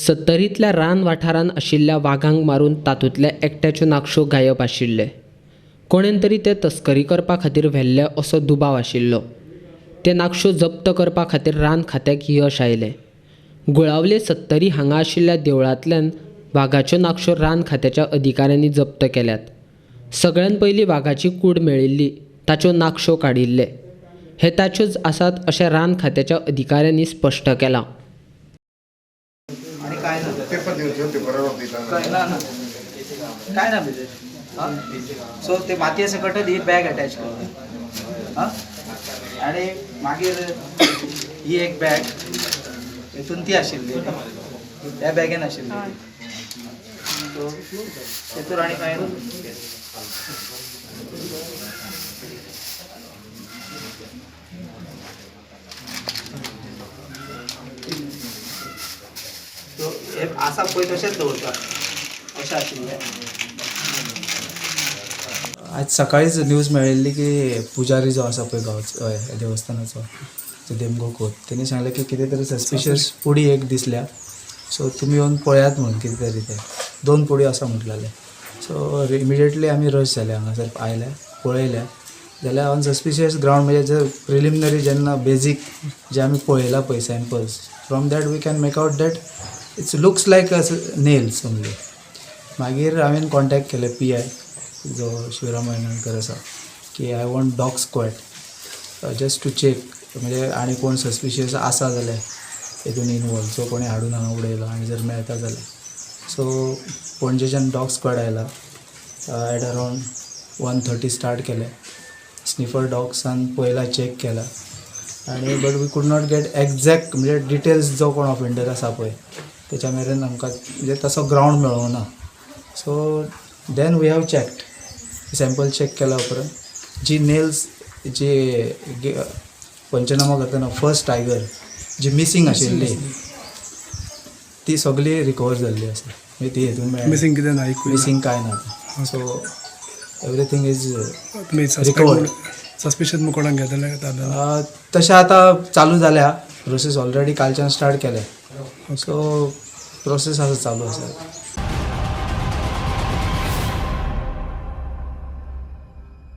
सत्तरींतल्या रान वाठारांत आशिल्ल्या वागांक मारून तातूंतल्या एकट्याच्यो नाकश्यो गायब आशिल्ले. कोणेन तरी ते तस्करी करपा खातीर व्हेल्ले असो दुबाव आशिल्लो. ते नाकश्यो जप्त करपा खातीर रान खात्याक यश आयलें. गुळावले सत्तरी हांगा आशिल्ल्या देवळांतल्यान वागाच्यो नाकश्यो रान खात्याच्या अधिकाऱ्यांनी जप्त केल्यात. सगळ्यान पयलीं वागाची कूड मेळिल्ली ताच्यो नाकश्यो काडिल्ले. हे ताच्योच आसात अशें रान खात्याच्या अधिकाऱ्यांनी स्पश्ट केलां. आणि काय ना पेपर दिवचो, पेपरार दिता. काय ना ना काय ना भितर. हां, सो ते मातये सकटच ही बॅग अटॅच करता. हां, आणि मागीर ही एक बॅग हितून ती आशिल्ली, ह्या बॅगेन आशिल्ली. सो तेतूर आनी काय ना. सो हे आसा पळय तशेंच दवरता अशें आशिल्लें. आज सकाळीच न्यूज मेळिल्ली की पुजारी जो आसा पळय गांवचो, हय, देवस्थानाचो जो देमगो खोत, तेणी सांगलें की कितें तरी सस्पिशियस पुडी एक दिसल्या, सो तुमी येवन पळयात म्हणून. कितें तरी तें दोन पुडी आसा म्हटलेलें. सो इमिडिएटली आमी रश जाले, हांगासर आयले, पळयले जाल्यार ऑन सस्पिशियस ग्रावंड, म्हणजे जर प्रिलिमिनरी जेन्ना बेजीक जे आमी पळयला पळय samples, from that we can make out that it's looks like a nails only. मागीर हांवें कॉन्टेक्ट केलें पी I जो शिवराम वेलणकर आसा की I want dog squad just to check, म्हणजे आनी कोण सस्पिशियस आसा जाल्यार हितून इनवॉल्व, सो कोणी हाडून हांगा उडयलो आनी जर मेळटा जाल्यार. सो पणजेच्यान डॉग स्क्वॅड आयला, एट अरावंड 1:30 स्टार्ट केलें. स्निफर डॉग्सान पयला, चॅक केला आनी but we could not get exact म्हणजे डिटेल्स, जो कोण ऑफेंडर आसा पळय तेच्या मेरेन आमकां म्हणजे तसो ग्रावंड मेळोंक ना. So then we have checked sample. Check केल्या उपरांत जी नेल्स जी पंचनामा करतना फर्स्ट टायगर जी मिसींग आशिल्ली ती सगळी रिकवर जाल्ली आसा. म्हणजे ती हितून मेळ्ळी. मिसिंग कितें ना एकूय? मिसींग कांय ना. सो एवरीथींग is तुमी recovered. सस्पिशियस म्हूण कोणाक घेतले ताब्यांत? तशें आतां चालू जाल्या प्रोसेस, ऑलरेडी कालच्यान स्टार्ट केलें. सो प्रोसेस आसा, चालू आसा.